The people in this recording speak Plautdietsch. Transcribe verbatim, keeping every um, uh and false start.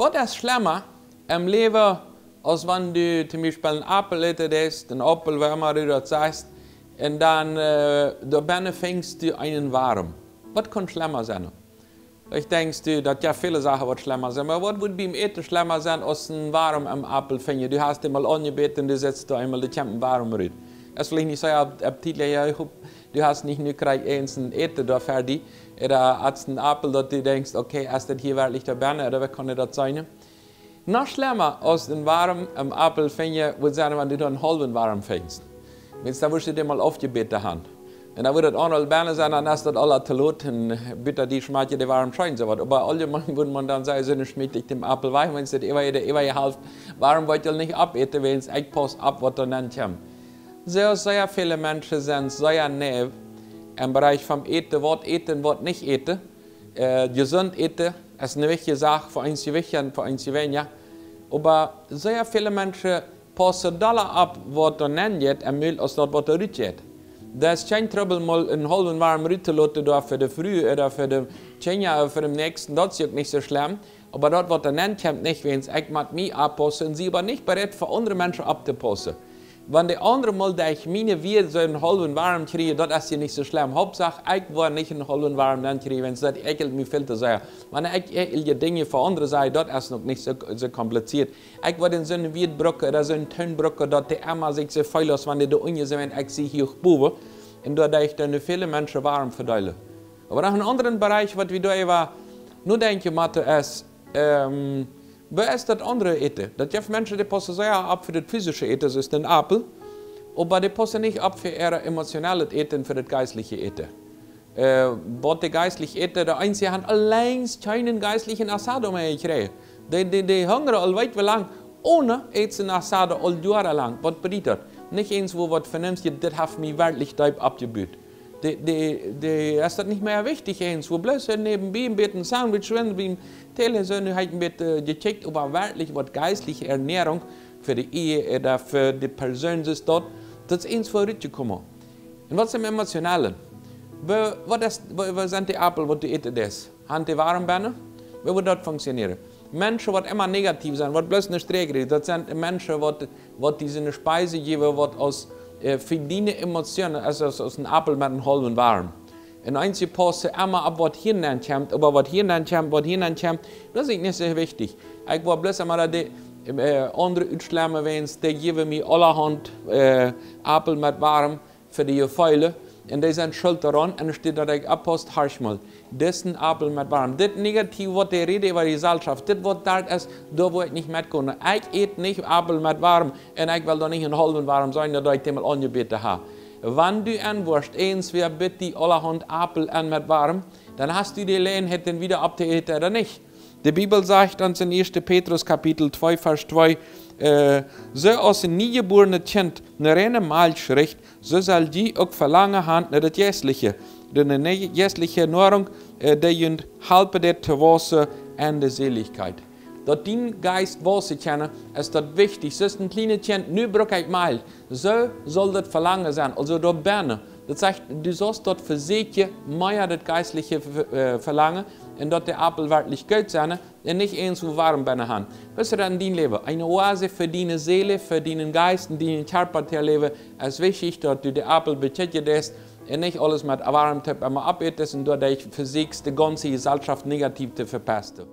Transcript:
Waut es schlemma em Läwen, aus wan du toom Biespel een Aupel äten deist, een Aupel, woo emma du daut sajchst, un dan äh, doa bennen finjst du eenen Worm? Waut kaun schlemma sennen? Veleicht denkjst du, daut jeft väle Sachen, waut schlemma sent, oba waut wudd biem Äten schlemma sennen, aus een Worm em Aupel finjen? Du hast dän mol aunjebät un du sitst doa eemol, doa kjemt een Worm rut. Daut es veleicht nich soo app-, appetitlich, jo, ekj hop, du hast nich nu krakjt eent een Äten doa fa die, ooda hast een Aupel, daut du denkjst, okay, es daut hia werkjlich doa bennen, ooda woo kaun daut sennen? Noch schlemma aus een Worm em Aupel finjen, wudd sennen, wan du doa een haulwen Worm finjst. Wiels dan wurscht du dän mol aufjebäten han. Un dan wudd daut aundre bennen sennen, dan es daut aul too lot, un bäta die schmakjt de Worm scheen, soo waut. Oba auljemein wudd maun dan sajen, soo, nu schmiet ekj dän Aupel wajch, wiels daut äwaje, de äwaje Halft Worm woa ekj nich oppäten, wiels ekj pauss opp, waut doa nenkjemt. Soo, sea väle Menschen sent sea naiv em Bereich vom Äten, waut äten, waut nich äten. Äh, jesunt äten es eene wichtje Sach fa ons Jewicht un fa ons Jewenja. Oba sea väle Menschen paussen dolla opp, waut doa nenjeit em Mul, aus daut, waut doa rutjeit. Daut es kjeen Trubbel, mol een haulwen Worm ruttooloten, doa fa de Fru ooda fa de Kjinja ooda fa dän Näakjsten, daut es uk nich soo schlemm. Oba daut, waut doa nenkjemt, nich, wiels ekj mott mie oppaussen un sie oba nich bereit, fa aundre Menschen opptopaussen. Wan de aundre mol derch miene Wieed soo een haulwen Worm kjrieen, daut es je nich soo schlemm. Hauptsach, ekj woa nich een haulwen Worm nenkjrieen, wiels daut äakjelt mie väl too sea. Wan ekj äakjelje Dinja fa aundre saj, daut es noch nich soo, soo kompliziert. Ekj woa dän soon Wieed brucken, ooda soon Toon brucken, daut dee emma sikj soo feelen, aus wan dee doa unjen sent, ekj sie hia bowen. Un doaderch doonen väle Menschen Worm vedeelen. Oba noch een aundren Bereich, waut wie doa äwa nodenkjen motten, es, ähm, woo es daut aundre Äten? Daut jeft Menschen, dee paussen sea opp fa daut physische Äten, soo aus dän Aupel, oba dee paussen nich opp fa äa emotionalet Äten, fa daut jeistliche Äten. Äh, waut dee jeistlich äten, de eensje han auleen kjeenen jeistlichen Asado mea jekjräajen. Dee, dee, dee hungren aul weet woo lang, onen Äten, Asado aul Joaren lang. Waut bediet daut? Nich eent, woo waut vernäms, dit haft mie werkjlich deep oppjebut. Dee, dee, dee es daut nich mea wichtich, eent, woo bloos hee näajenbie een bät Sandwich, wan biem Tele soo, nu haft hee een bät, äh, jekjikjt, oba werkjlich waut jeistliche Ernährung fa de Ehe ooda fa de Persoon es daut, daut es eent, woo rutjekomen. Un waut es em emotionalen? Woo, waut es, woo, woo sent dee Aupel, waut du äten deist? Han dee Worm bennen? Woo wudd daut funktionieren? Menschen, waut emma negativ sent, waut bloos eene Sträakj reden, daut sent Menschen, waut, waut die soone Speise jäwen, waut aus, äh, fa diene Emotionen, aus, aus, aus een Aupel met een haulwen Worm. Un eensje paussen emma opp, waut hia nenkjemt, oba waut hia nenkjemt, waut hia nenkjemt, daut es nich soo wichtich. Ekj woa bloos emma daut dee, äh, aundre utschlemmen, wiels dee jäwen mie aulahaunt, äh, Aupel met Worm fa de Jefeelen, un dee sent schult doaraun, un doa steit, daut ekj oppauss, horch mol. Dit es een Aupel met Worm. Dit Negativ, waut dee reden äwa de Jeselschoft, dit, waut doa es, doa woa ekj nich metkomen. Ekj ät nich Aupel met Worm, un ekj well doa nich een haulwen Worm sennen, daut ekj dän mol aunjebäten ha. Wan du enwoascht, eent wäa bät die aulahaunt Aupel en met Worm, dan hast du de Jeläajenheit, dän wada opptoäten ooda nich. De Bibel sajcht ons en ieeschte Petrus Kapitel twee, Varsch twee, äh, soo aus een niejebuarenet Kjint no reine Malkj rikjt, soo sell jie uk Velangen han no daut Jeistliche, no de jeistliche Noarunk, äh, dee junt halpen deit to waussen en de Seelichkjeit. Daut dien Jeist waussen kaun, es daut wichtich. Soo aus een kjlienet Kjint, nu bruck ekj Malkj. Soo saul daut Velangen sennen, aulsoo doa bennen. Daut sajcht, du saust daut vesieekjen, mea daut jeistliche Ve-, äh, Velangen, un daut de Aupel werkjlich goot sent, un nich eent, woo Worm bennen han. Waut es daut en dien Läwen? Eene Oase fa diene Seel, fa dienen Jeist un dienen Kjarpa to läwen. Es wichtich, daut du de Aupel bekjikjen deist un nich aules met Worm toop emma oppätest un doaderch vesieekjst, de gaunze Jeselschoft negativ to vepesten.